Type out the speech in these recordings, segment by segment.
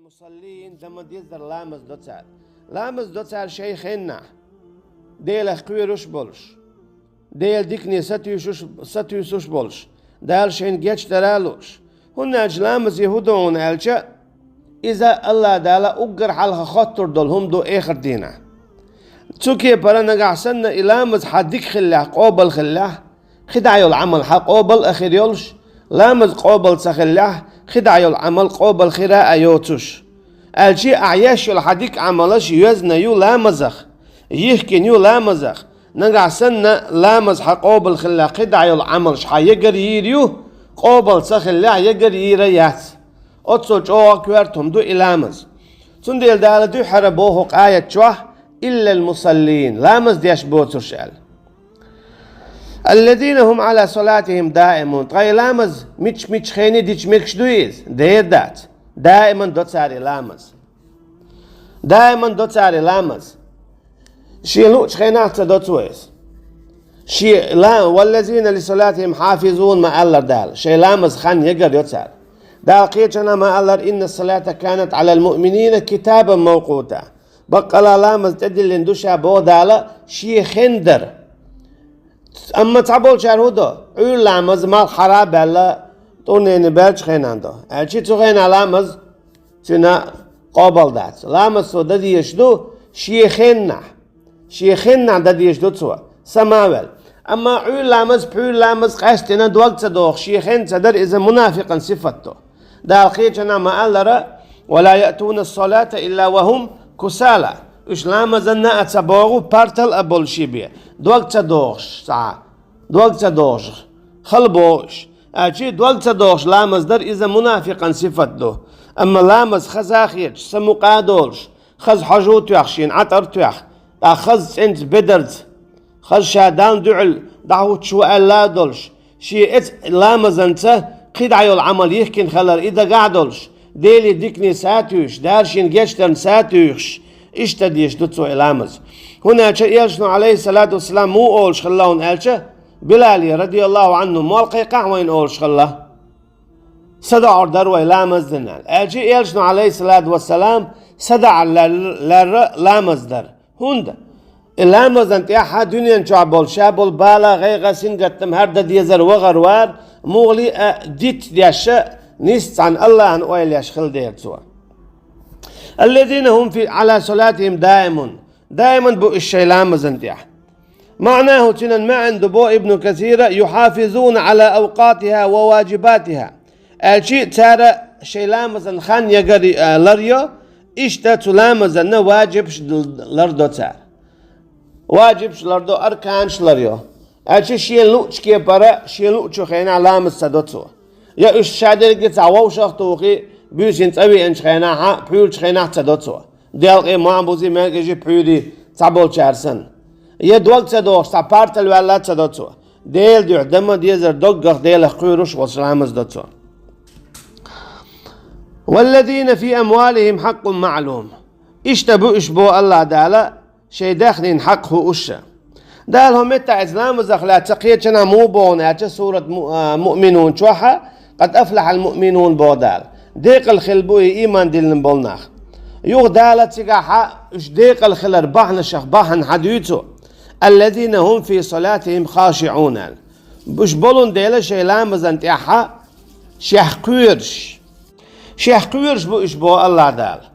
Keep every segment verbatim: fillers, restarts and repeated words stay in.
Мусаллин, да ма дезара ламаз до цар. Ламаз до цар шоай хеннахь, Делах кхоьруш болуш, Делан дикане сатуьйсуш, сатуьйсуш болуш, Дала шайна гечдар а лууш. ХӀунда аьлча ламазе хӀун ду хьуна аьлча, иза АллахӀ Дала уггар хьалха хоттур долу хӀума ду эхарт дийнахь. Цу кепара нагахь санна и ламаз хьан дика хиллехь, къобал хиллехь, кхидӀа йолу Ӏамал хьан къобал а хир йолуш, ламаз къобал ца хиллехь, кхидӀа йолу Ӏамал къобал хира а йоцуш. Аьлча ахь еш йолу хьан дика Ӏамалаш йоьзна ю ламазах, йихкина ю ламазах. Нагахь санна ламаз хьан къобал хиллехь, кхидӀа йолу Ӏамалш хьан ягар йийр ю, къобал ца хиллехь, ягар йийр а яц. Оццул чӀогӀа коьрта хӀума ду и ламаз. Цундела Дала дуьххьара боху къаят чохь: «Иллал мусаллин», ламаз деш боцурш аьлла. «Аллазина хӀум Ӏала салатихӀим даимун». Ткъа и ламаз мичча-мичча хене дича мегаш дуй иза? Дера дац. Даиман до цара и ламаз. Даиман до цара и ламаз. Шен луъучу хенахь ца до цо иза. Шен ла-, «Валлазина ли салатихӀим хьафизун» ма аллара Дала. Шайн ламаз хан ягар йо цара. Дала кхечанхьа ма аллара: «Инна салата канат Ӏалал муъминина китабан мавкъута». Баккъала ламаз тӀедиллина ду ша боху Дала, шен хен дара. Амма цхьаболчара хӀун до? Ӏуьйра ламаз малх хьара а баьлла, тӀурнене баьллачу хенахь до. Аьлча цу хенахь ламаз цуьнан къобал дац. Ламаз цо дан дезаш ду шен хеннахь. Шен хеннахь дан дезаш ду цо, сама а ваьлла. Амма Ӏуьйра ламаз, пхьуьйра ламаз къаьсттина дог ца дохуш, шен хен ца дара, иза мунафикъан сифат ду. Дала кхечанхьа ма аллара: «Ва ла яътуна ас-салата илла ва хӀум кусала». Уьш ламазанна а ца богӀу, партал а болуш бен, дог ца дохуш цхьа, дог ца дохуш, хала богӀу уьш. Аьлча дог ца дохуш ламаз дар, иза мунафикъан сифат ду. Амма ламаз хаза а хеташ, самукъа а долуш, хаза хьожа а тоьхна, шена Ӏатар а тоьхна, тӀаккха хаза цӀенца, бедарца, хаза ша Далла дуьхьал дӀахӀуттуш ву аьлла а долуш, шен эцу ламазанца кхидӀа йолу Ӏамал йихкина хилар и дагахь а долуш, Деле дикане сатуьйсуш, Дала шена гечдарна сатуьйсуш, иштта дезаш ду цо и ламаз. ХӀунда аьлча Элчано, Ӏалайхиссалату вассалам, муха олуш хилла хьуна аьлча, Билале, радияллаху Ӏанху, мол кхайкхахьа вайна олуш хилла? СадаӀар дара вай ламаз дина аьлла. Аьлча Элчано, Ӏалайхиссалату вассалам, садаӀар лар-, ларра ламаз дара. ХӀунда? И ламазан тӀехь дуьнен чохь болу ша болу бала, гӀайгӀа, сингаттам хӀара дан дезар вахар вара, мугӀали а диц деш, нисса цхьана АллахӀан ойла еш хилла дера цо. «Аллазина хӀум фи, Ӏала салатихӀим даимун». Даиман бу уьш шайн ламазан тӀехь. МаӀнаху, цуьнан маьӀна ду бо Ибну Касира: «Юхьафизуна Ӏала авкъатиха ва ваджибатиха». Аьлча цара шайн ламазан хан ягар, а, лар йо, иштта цу ламазанна ваджибаш лар до цара. Ваджибаш лар до, арканаш лар йо. Аьлча шен луъучу кепара, шен луъучу хенахь ламаз ца до цо. Я уьш ша дерриге цхьа вовшах а тухий, буьйсанна цӀа веанчу хенахь а, пхьуьйрачу хенахь а ца до цо. Делкъе, мохь бузи, маьркӀажи, пхьуьйри цхьаболчара санна. Я дог ца дохуш, цхьа партал ваьлла а ца до цо. Делан дуьхьа дан ма дезара доггах Делах кхоьруш волуш ламаз до цо. «Валлазина фи амвалихӀим хьаккъун маӀлум». Иштта бу уьш бо АллахӀ Дала, шайн даьхнийн хьакъ хууш. Дала хӀокху меттехь иза ламазах лаьцна кхечанхьа муха боху хьуна аьлча, сурат Му-, а, Муъминун чохь а, «Къад афлахьал муъминун» боху Дала. Декъала хилла бу и ийман диллина болу нах. Юха Дала цигахь а уьш декъала хилар бахьанашах бахьана хьадуьйцу: «Аллазина хӀум фи салатихӀим хашиӀун», аьлла. Уьш болун дела шайн ламазан тӀехь а шех кхоьруш. Шех кхоьруш бу уьш бо АллахӀ Дала.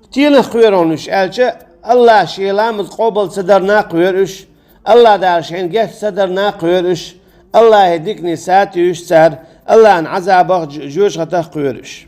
Стенах кхоьру уьш аьлча, АллахӀ шен ламаз къобал ца дарна а кхоьру уьш, АллахӀ Дала шайна гечдар ца дарна а кхоьру уьш, АллахӀе дикане сатуьйсуш цара, АллахӀан Ӏазабах, ж-, жоьжахатах кхоьру уьш.